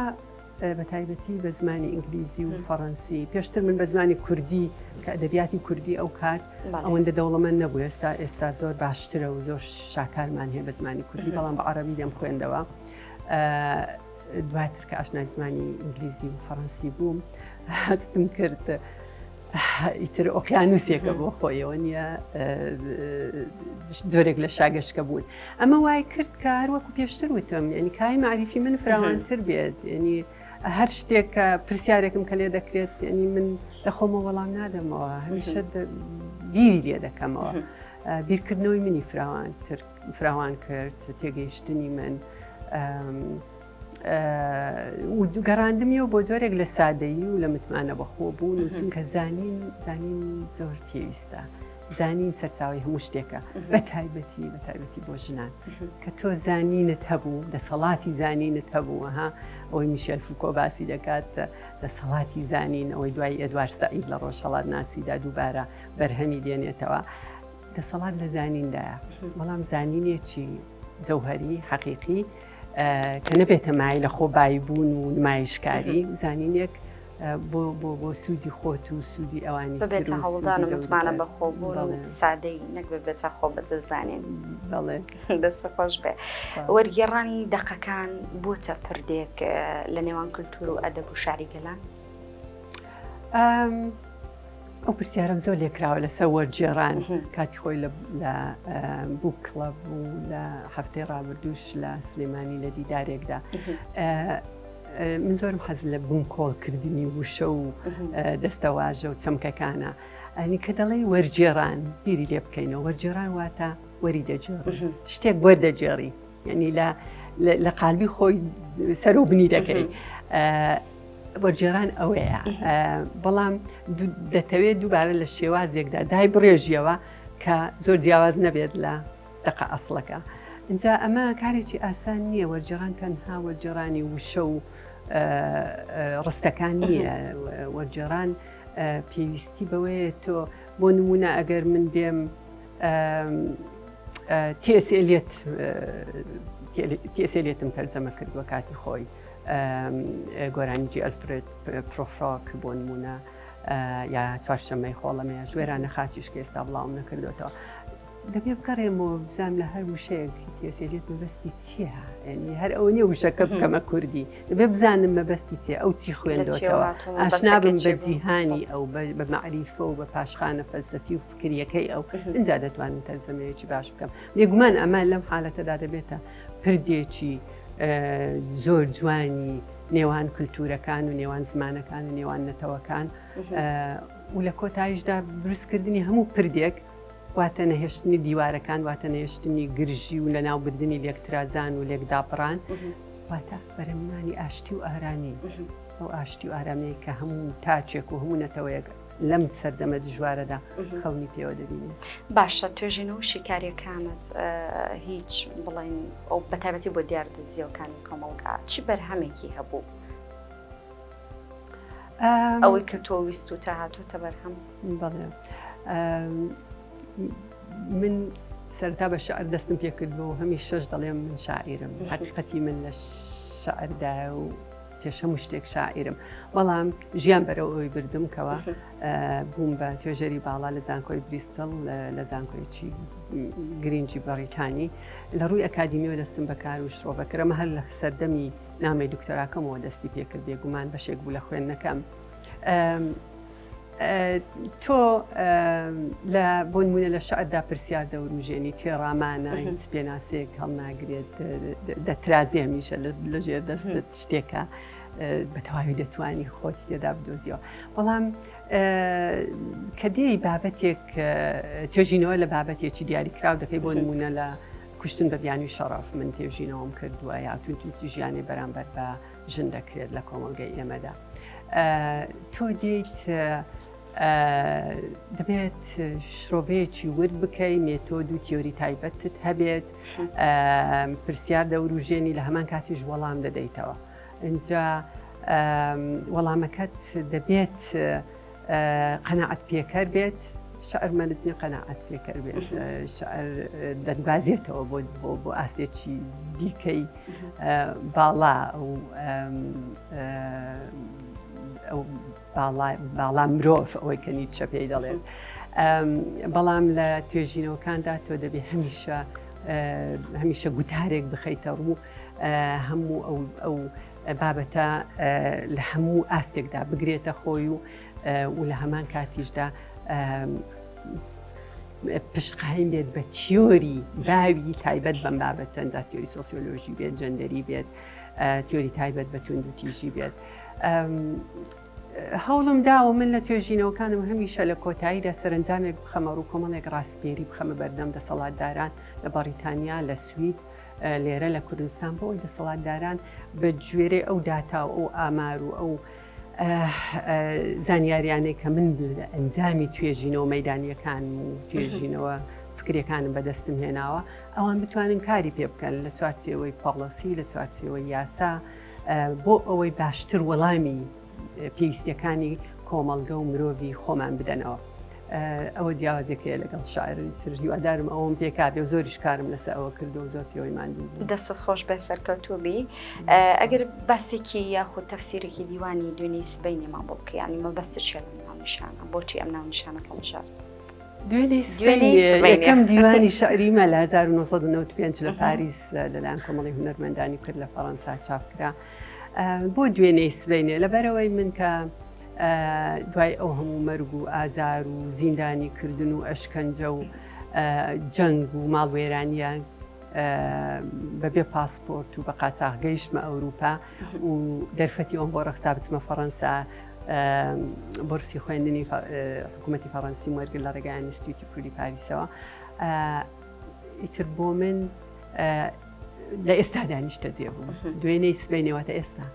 بە تایبەتی بە زمانی ئینگلیزی و فەڕەنسی پێشتر من بە زمانی کوردی کە ئەدەبیاتی کوردی ئەو کات ئەوەندە دەوڵەمەند نەبوو ئێستا ئێستا زۆر باشترە و زۆر شاکارمان هەیە بە زمانی کوردی بەڵام بە عەرەبی دەم خوێندەوە دواتر کە ئاشنای زمانی ئینگلیزی و فەڕەنسی بووم هەستم کرد ئیتر ئۆقیانوسێکە بۆ خۆیەوە نییە جۆرێک لە شاگەشکە بوون ئەمە وای کرد کە هەروەکو پێشتر وتم یعنی کای مەعریفی من فراوانتر بێت یعنی هەر شتێک کە پرسیارێکم کە لێ دەکرێت یعنی من لە خۆمە وەڵام نادەمەوە هەمیشە بیری لێ دەکەمەوە بیرکردنەوەی منی فراوانتر فراوان کرد تێگەیشتنی من گەڕاندمیەوە بۆ جۆرێک لە سادەیی و لە متمانە بەخۆبوون و چونکە زانین زانین زۆر پێویستە زانین سەرچاوی هەموو شتێکە بە تایبەتی بە تایبەتی بۆ ژنان کە تۆ زانینت هەبوو دەسەڵاتی زانینت هەبوو ها ئەوەی میشێل فوکۆ باسی دەکات دەسەڵاتی زانین ئەوەی دوای ئێدوار سەعید لە ڕۆژهەڵات ناسیدا دووبارە بەرهەمی دێنێتەوە دەسەڵات لە زانیندایە بەڵام زانینێکی جەوهری حەقیقی کە نەبێتە مای لە خۆ بایی بوون و نمایشکاری زانینێک بۆ بۆ بۆ سوودی خۆت و سوودی ئەوانی ببێتە هەوڵدان و متمانە بە خۆبوون و سادەی نەک ببێتە خۆ بەزل زانین. بەڵێ. دەست خۆش بێ. وەرگێڕانی دەقەکان بۆتە پردێک لە نێوان کللتور و ئەدەب و شاری گەلان؟ ئەو پرسیارم زۆر لێکراوە لەسەر وەرگێڕان کاتی خۆی لە book club و لە هەفتەی ڕابردووش لە سلێمانی لە دیدارێکدا من زۆرم حەز لە بنکۆڵکردنی وشە و دەستەواژە و چەمکەکانە ئەنی کە دەڵێ وەرگێڕان بیری لێ بکەینەوە وەرگێڕان واتە وەری دەگێڕی شتێک وەردەگێڕی یعنی لە لە قالبی خۆی سەر و بنی دەکەی وەرگێڕان ئەوەیە بەڵام دەتەوێت دووبارە لە شێوازێکدا دای بڕێژیەوە کە زۆر جیاواز نەبێت لە دەقە ئەسڵەکە اینجا ئەمە کارێکی ئاسان نییە وەرگێڕان تەنها وەرگێڕانی وشە و ڕستەکان نییە وەرگێڕان پێویستی بەوەیە تۆ بۆ نمونە ئەگەر من بێم تی ئێس ئێلیەت تی ئێس ئێلیەتم تەرجەمە کردووە کاتی خۆی گۆرانیی ئەلفرێد پرۆفرۆک بۆ نمونە یا چوارشەممەی خۆڵەمێ ژوێرانە خاچیش کە ئێستا بڵاوم نەکردوێتەوە دەبێ بگەڕێمەوە بزانم لە هەر وشەیەک تی ئێس ئێلیەت مەبەستی چییە یعنی هەر ئەوە نییە وشەکە بکەمە کوردی دەبێ بزانم مەبەستی چییە ئەو چی خوێندۆتەوە ئاشنا بم بە جیهانی ئەو بە مەعریفە و بە پاشخانە فەلسەفی و فکریەکەی ئەو ئینجا دەتوانم تەرجەمەیەکی باش بکەم بێگومان ئەمە لەم حالەتەدا دەبێتە پردێکی زۆر جوانی نێوان کللتورەکان و نێوان زمانەکان و نێوان نەتەوەکان و لە کۆتاییشدا دروستکردنی هەموو پردێک واتە نەهێشتنی دیوارەکان واتە نەهێشتنی گرژی و لەناوبردنی لێکترازان و لێکدابڕان واتە بەرەمنانی ئاشتی و ئارامی ئەو ئاشتی و ئارامیە کە هەموو تاچێک و هەموو نەتەوەیەک لەم سەردەمە دژوارەدا خەونی پێوە دەبینێت. باشە توێژینەوە و شیکاریەکانت هیچ بڵێن ئەو بەتایبەتی بۆ دیاردە دزیەوەکانی کۆمەڵگا چی بەرهەمێکی هەبوو؟ ئەوەی کە تۆ ویست و تا هاتۆتە بەرهەم؟ بەڵێ من سەرتا بە شعر دەستم پێکردبوو هەمیشەش دەڵێم من شاعیرم حقیقەتی من لە شعردایە و پێش هەموو شتێک شاعیرم بەڵام ژیان بەرەو ئەوی بردم کەەوە بووم بە توێژەری باڵا لە زانکۆی بریستڵ لە زانکۆیی گرنگی بەڕیتانی لە ڕووی ئەکادیمیەوە دەستم بەکار و شرۆڤەکرەمە هەر لە سەردەمی نامەی دکتۆراکەمەوە دەستی پێکرد بێگومان بەشێک بوو لە خوێندنەکەم. تۆ لە بۆ نمونە لە شعردا پرسیار دەوروژێنی تێڕامانە هیچ پێناسەیەک هەڵناگرێت دەترازێ هەمیشە لە ژێر دەستت شتێکە. بە تەواوی دەتوانی خۆت تێدا بدۆزیەوە بەڵام کە دێی بابەتێک توێژینەوە لە بابەتێکی دیاریکراو دەکەی بۆ نمونە لە کوشتن بە بیانوی شەڕەف من توێژینەوەم کردووە یا توندوتیژیانێ بەرامبەر بە ژن دەکرێت لە کۆمەڵگەی ئێمەدا تۆ دێیت دەبێت شرۆڤەیەکی ورد بکەی مێتۆد و تیۆری تایبەتت هەبێت پرسیار دەوروژێنی لە هەمان کاتیش وەڵام دەدەیتەوە ئینجا وەڵامەکەت دەبێت قەناعەت پێکەر بێت شعر مەرج نیە قەناعەت پێکەر بێت شعر دەنبازێتەوە بۆ بۆ بۆ ئاستێکی دیکەی باڵا و ئەو باڵا مرۆڤ ئەوەی کە نیچە پێی دەڵێت بەڵام لە توێژینەوەکاندا تۆ دەبێ هەمیشە هەمیشە گوتارێک بخەیتە ڕوو هەموو ئەو بابەتە لە هەموو ئاستێکدا بگرێتە خۆی و و لە هەمان کاتیشدا پشتقایم بێت بە تیۆری باوی تایبەت بەم بابەتەندا تیۆری سۆسیۆلۆژی بێت جەندەری بێت تیۆری تایبەت بە توندوتیژی بێت. هەوڵم داوە من لە توێژینەوەکانم هەمیشە لە کۆتاییدا سەرنجامێک بخەمە ڕوو کۆمەڵێک ڕاسپێری بخەمە بەردەم دەسەڵاتداران لە بەڕیتانیا لە سوید لێرە لە کوردستان بۆ ئەوەی دەسەڵاتداران بە گوێرەی ئەو داتا و ئەو ئامار و ئەو زانیاریانەی کە من لە ئەنجامی توێژینەوە مەدانیەکان و توێژینەوە فکرەکانم بەدەستم هێناوە ئەوان بتوانن کاری پێ بکەن لە چوارچێوەی پاڵەسی لە چوارچێوەی یاسا بۆ ئەوەی باشتر وەڵامی پێویستیەکانی کۆمەڵگە و مرۆڤی خۆمان بدەنەوە. ئەوە جیاوازیەکەیە لەگەڵ شاعر تر هیوادارم ئەوەم پێکابێ و زۆریش کارم لەسەر ئەوە کردو و زۆر پێوەی ماندوو بووم. دەستت خۆش بێ سەرکەوتوو بی. ئەگەر باسێکی یاخود تەفسیرێکی دیوانی دوێنێی سبەینێمان بۆ بکەی یانی مەبەستت چیە لەم ناونیشانە بۆچی ئەم ناونیشانەت هەڵبژارد؟ دوێنێی سبەینێ یەکەم دیوانی شعریمە لە 1995 لە پاریس لەلایەن کۆمەڵی هونەرمەندانی کورد لە فەڕەنسا چاپ کرا. بۆ دوێنێی سبەینێ لەبەرەوەی من کە دوای ئەو هەموو مەرگ و ئازار و زیندانی کردن و ئەشکەنجە و جەنگ و ماڵوێرانیان بەبێ پاسپۆرت و بە قاچاغ گەیشتمە ئەوروپا و دەرفەتی ئەوم بۆ ڕەخسا بچمە فەڕەنسا بۆرسی خوێندنی حکوومەتی فەڕەنسی وەرگر لە ڕێگای ئەنستیتوتی کوردی پاریسەوە ئیتر بۆ من لە ئێستادا نیشتەجێ بووم دوێنێی سبەینێ واتە ئێستا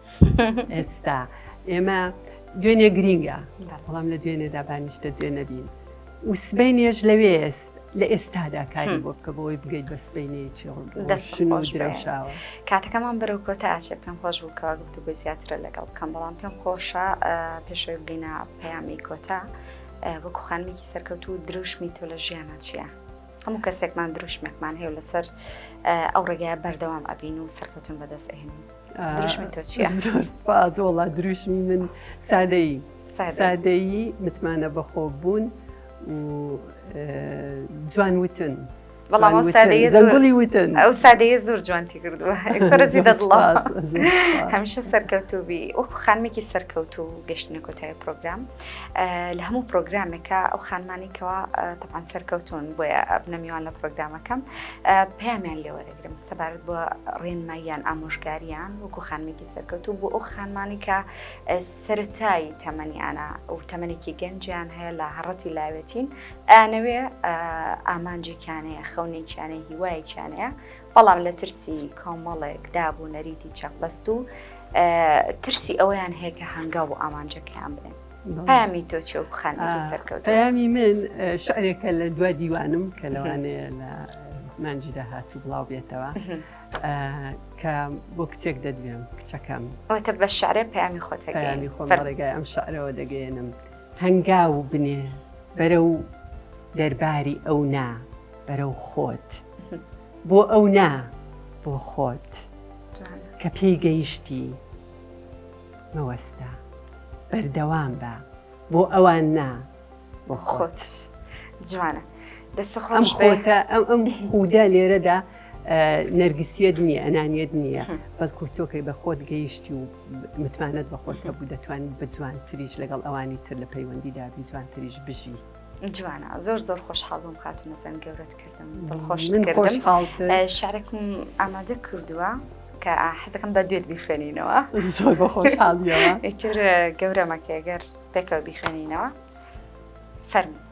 ئێستا ئێمە دوێنێ گرینگە بەڵام لە دوێنێدا با نیشتەجێ نەبین و سبەینێش لەوێ لە ئێستادا کاری بۆ بکە بۆی بگەیت بە سبەینێکی ڕۆشن و درەوشاوە. کاتەکەمان بەرەو کۆتا ئەچێ پێم خۆش بوو کەوا گفتوگۆی زیاترە لەگەڵ بکەم بەڵام پێم خۆشە پێشەوەی بگەینە پەیامی کۆتا وەکو خانمێکی سەرکەوتوو دروشمی تۆ لە ژیانە چییە؟ هەموو کەسێکمان دروشمێکمان هەیە و لەسەر ئەو ڕێگایە بەردەوام ئەبین و سەرکەوتن بەدەست ئەهێنین دروشمی تۆ چییە؟ زۆر سپاس وەڵا دروشمی من سادەیی سادەیی متمانە بەخۆبوون و جوان وتن بەڵام ئەو سادەیە زەنگوڵی وتن ئەو سادەیە زۆر جوانتی کردووە سەرەزی دەدڵە هەمیشە سەرکەوتوو بی وەکو خانمێکی سەرکەوتوو گەشتنە کۆتایی پرۆگرام لە هەموو پرۆگرامێکە ئەو خانمانی کەوا تەبعەن سەرکەوتوون بۆیە ئەبنە میوان لە پرۆگرامەکەم پەیامیان لێوەرەگرم سەبارەت بۆ ڕێنماییان ئامۆژگاریان وەکو خانمێکی سەرکەوتوو بۆ ئەو خانمانی کە سەرەتای تەمەنیانە و تەمەنێکی گەنجیان هەیە لە هەڕەتی لاوێتین ئەیانەوێ ئامانجێکیان هەیە خەونێکیان هەیە هیوایەکیان هەیە بەڵام لە ترسی کۆمەڵێک داب و نەریتی چەقبەست و ترسی ئەوەیان هەیە کە هەنگاو بۆ ئامانجەکەیان بنێن پەیامی تۆ چیە وەکو خانمێکی سەرکەوتوو؟ پەیامی من شعرێکە لە دوا دیوانم کە لەوانەیە لە مانگی داهاتوو بڵاو بێتەوە کە بۆ کچێک دەدوێم کچەکەم واتە بە شعرێ پەیامی خۆت پەیامی خۆم لە ڕێگای ئەم شعرەوە دەگەیەنم هەنگاو بنێ بەرەو دەرباری ئەو نا بەرەو خۆت بۆ ئەو نا بۆ خۆت کە پێی گەیشتی مەوەستە بەردەوام بە بۆ ئەوان نا بۆ خۆت جوانە دەست ئەم خۆش بێ خۆتە ئەم ئەم خودە لێرەدا نەرگسیەت نییە ئەنانیەت نییە بەڵکو تۆکەی بە خۆت گەیشتی و متمانەت بە خۆت هەبوو دەتوانیت بە جوانتریش لەگەڵ ئەوانی تر لە پەیوەندیدا بی جوانتریش بژی. جوانە زۆر زۆر خۆشحاڵ بووم خاتوو نەزەند گەورەت کردم دڵخۆشت من کردم خۆشحاڵتر. شعرێکم ئامادە کردووە. کە حەزەکەم بە دوێت بیخوێنینەوە. زۆر بە خۆشحاڵیەوە. ئیتر گەورەمەکە گەر پێکەوە بیخوێنینەوە. فەرموو.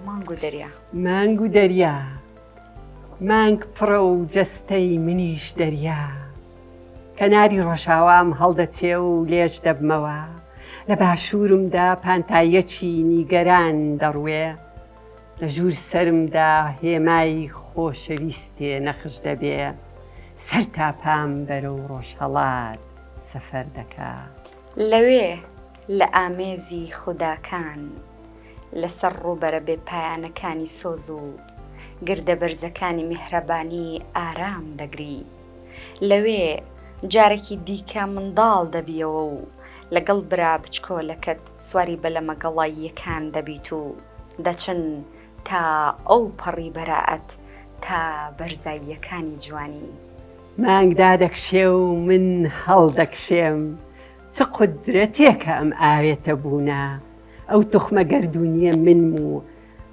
مانگ و دەریا. مانگ و دەریا. مانگ پڕە و جەستەی منیش دەریا. کەناری ڕۆژاوام هەڵدەچێ و لێژ دەبمەوە. لە باشوورمدا پانتاییەکی نیگەران دەڕوێ. لە ژوور سەرمدا هێمای خۆشەویستێ نەخش دەبێ. سەر تا پام بەرەو ڕۆژهەڵات سەفەر دەکا. لەوێ لە ئامێزی خوداکان، لەسەر ڕووبەرە بێ پایانەکانی سۆز و گردە بەرزەکانی میهرەبانی ئارام دەگری. لەوێ جارێکی دیکە منداڵ دەبیەوە و لەگەڵ برا بچکۆلەکەت سواری بەلەمە گەڵاییەکان دەبیت و دەچن تا ئەو پەڕی بەرائەت، تا بەرزاییەکانی جوانی. مانگ دادەکشێ و من هەڵدەکشێم، چ قودرەتێکە ئەم ئاوێتە بوونە، ئەو توخمە گەردوونییە منم و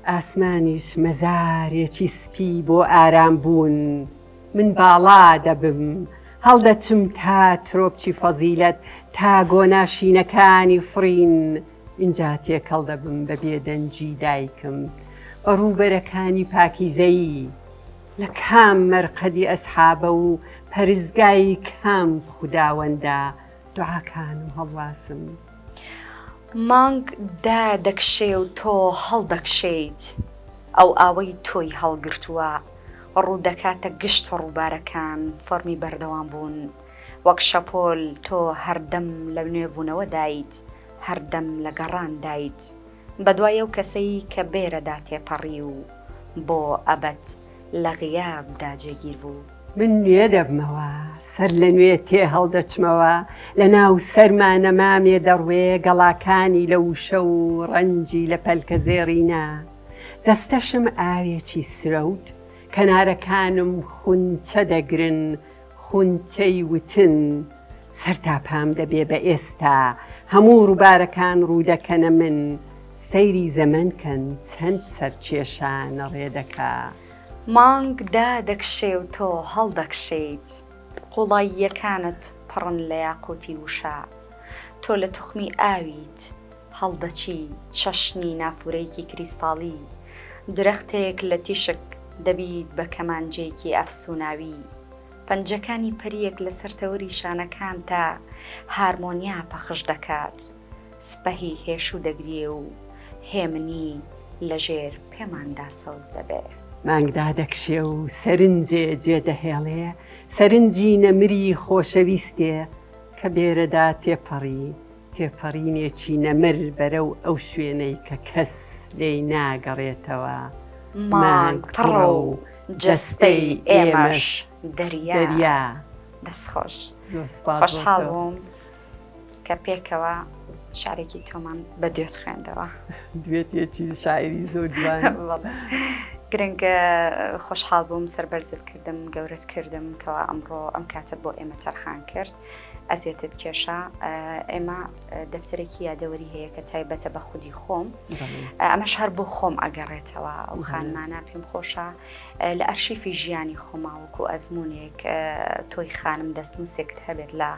ئاسمانیش مەزارێکی سپی بۆ ئارام بوون. من باڵا دەبم، هەڵدەچم تا ترۆپکی فەزیلەت، تا گۆناشینەکانی فڕین، ئینجا تێکەڵ دەبم بە بێدەنگی دایکم، بە ڕووبەرەکانی پاکیزەیی. لە کام مەرقەدی ئەسحابە و پەرستگای کام خوداوەندە دوعاکانم هەڵواسم؟ مانگ دادەکشێ و تۆ هەڵدەکشێیت، ئەو ئاوەی تۆی هەڵگرتووە ڕوو دەکاتە گشت ڕووبارەکان فۆرمی بەردەوام بوون، وەک شەپۆل تۆ هەردەم لە نوێبوونەوە دایت، هەردەم لە گەڕان دایت بەدوای ئەو کەسەی کە بێرەدا تێپەڕی و بۆ ئەبەد لە غیابدا جێگیر بوو. من نوێ دەبمەوە، سەر لە نوێ تێ هەڵدەچمەوە، لە ناو سەرما نەمامێ دەڕوێ گەڵاکانی لە وشە و ڕەنجی لە پەلکەزێڕینە، جەستەشم ئاوێکی سرەوت، کەنارەکانم خونچە دەگرن، خونچەی وتن، سەرتاپام دەبێ بە ئێستا، هەموو ڕووبارەکان ڕوو دەکەنە من، سەیری زەمەن کەن چەند سەرکێشانە ڕێ دەکا. مانگ دادەکشێ و تۆ هەڵدەکشێیت، قووڵاییەکانت پڕن لە یاقووتی وشە، تۆ لە توخمی ئاویت، هەڵدەچی چەشنی نافورەیەکی کریستاڵی، درەختێک لە تیشک دەبیت بە کەمانجەیەکی ئەفسووناوی، پەنجەکانی پەرییەک لەسەر تەوەری شانەکانتا هارمۆنیا پەخش دەکات، سپەهی هێشوو دەگریێ و هێمنی لەژێر پێماندا سەوز دەبێ. مانگ دادەکشێ و سەرنجێ جێ دەهێڵێ، سەرنجی نەمری خۆشەویستێ کە بێرەدا تێپەڕی، تێپەڕینێکی نەمر بەرەو ئەو شوێنەی کە کەس لێی ناگەڕێتەوە. مانگ پڕە و جەستەی ئێمەش دەریا. دەست خۆش. خۆشحاڵ بووم کە پێکەوە شعرێکی تۆمان بە دوێت خوێندەوە. دوێتێکی شاعری زۆر جوان. گرنگ خۆشحاڵ بووم سەربەرزت کردم گەورەت کردم کەوا ئەمڕۆ ئەم کاتە بۆ ئێمە تەرخان کرد. ئەزیەتت کێشا ئێمە دەفتەرێکی یادەوەری هەیە کە تایبەتە بە خودی خۆم ئەمەش هەر بۆ خۆم ئەگەڕێتەوە ئەو خانمانە پێم خۆشە لە ئەرشیفی ژیانی خۆما وەکو ئەزمونێک تۆی خانم دەستنووسێکت هەبێت لە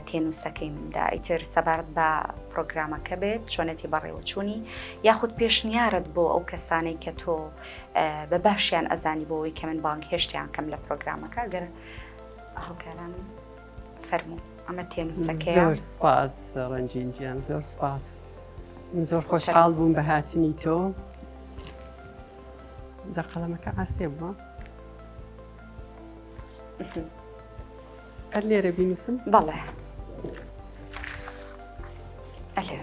تێنووسەکەی مندا ئیتر سەبارەت بە پرۆگرامەکە بێت چۆنێتی بەڕێوەچوونی یاخود پێشنیارت بۆ ئەو کەسانەی کە تۆ بە باشیان ئەزانی بۆەوەی کە من بانگهێشتیان کەم لە پرۆگرامەکە گەر هاوکارانم فەرموو ئەمە تێنووسەکەیە. زۆر سپاس ڕەنجین گیان زۆر سپاس من زۆر خۆشحاڵ بووم بە هاتنی تۆ زە قەڵەمەکە عاسێ بووە هەر لێرە بینووسم بەڵێ ئەلێ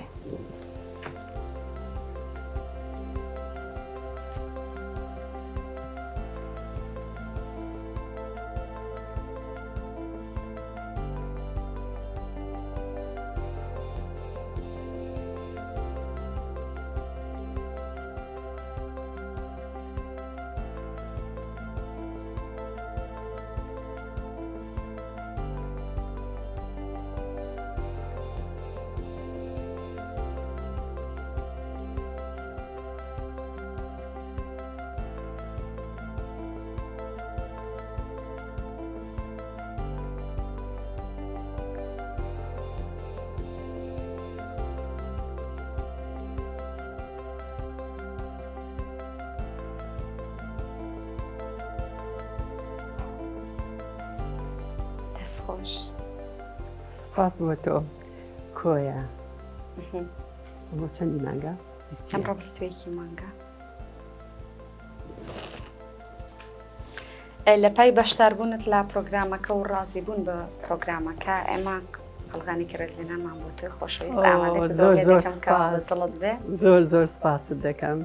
دەست خۆش. سپاس بۆ تۆ کۆیە. بۆ چەندی مانگە؟ ئەمڕۆ بیستویەکی مانگە. لە پای بەشداربوونت لە پرۆگرامەکە و ڕازی بوون بە پرۆگرامەکە ئێمە قەڵغانێکی ڕێزلێنانمان بۆ تۆی خۆشەویست ئامادە زۆر زۆر دڵت بێ زۆر زۆر سپاست دەکەم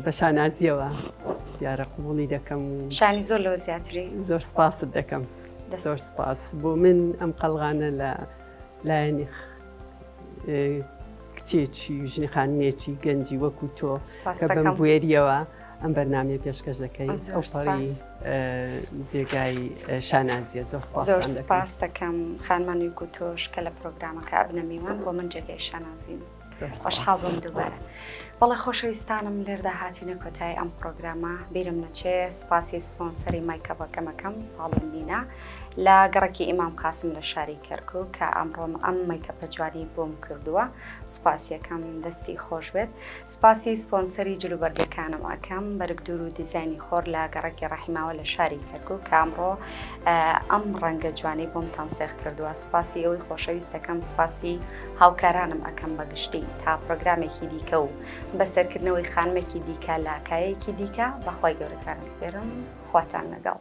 بە شانازیەوە دیارە قوبوڵی دەکەم و شانی زۆر لەوە زیاتری زۆر سپاست دەکەم زۆر سپاس بۆ من ئەم قەڵغانە لە لایەنی کچێکی ژنی خانمێکی گەنجی وەکو تۆ کە بەم بوێریەوە ئەم بەرنامەیە پێشکەش دەکەی ئەو پەڕی جێگای شانازیە زۆر زۆر سپاس دەکەم خانمانی وەکو تۆش کە لە پرۆگرامەکە ئەبنە میوان بۆ من جێگای شانازین. خۆشحاڵ بووم دووبارە. بەڵێ خۆشەویستانم لێردا هاتینە کۆتایی ئەم پڕۆگرامە بیرم نەچێ سپاسی سپۆنسەری makeup ەکەم ئەکەم ساڵۆن نینا لە گەڕەکی ئیمام قاسم لە شاری کەرکوک کە ئەمڕۆم ئەم makeup ە جوانی بۆم کردووە سپاسیەکەم دەستی خۆش بێت سپاسی سپۆنسەری جلوبەرگەکانم ئەکەم بەرگدوور و دیزاینی خۆر لە گەڕەکی ڕەحیماوە لە شاری کەرکوک کە ئەمڕۆ ئەم ڕەنگە جوانەی بۆم تەنسیق کردووە سپاسی ئەوەی خۆشەویست دەکەم سپاسی هاوکارانم ئەکەم بە گشتی تا پرۆگرامێکی دیکە و بەسەرکردنەوەی خانمێکی دیکە لە کایەیەکی دیکە بەخوای گەورەتان ئەسپێرم خواتان لەگەڵ.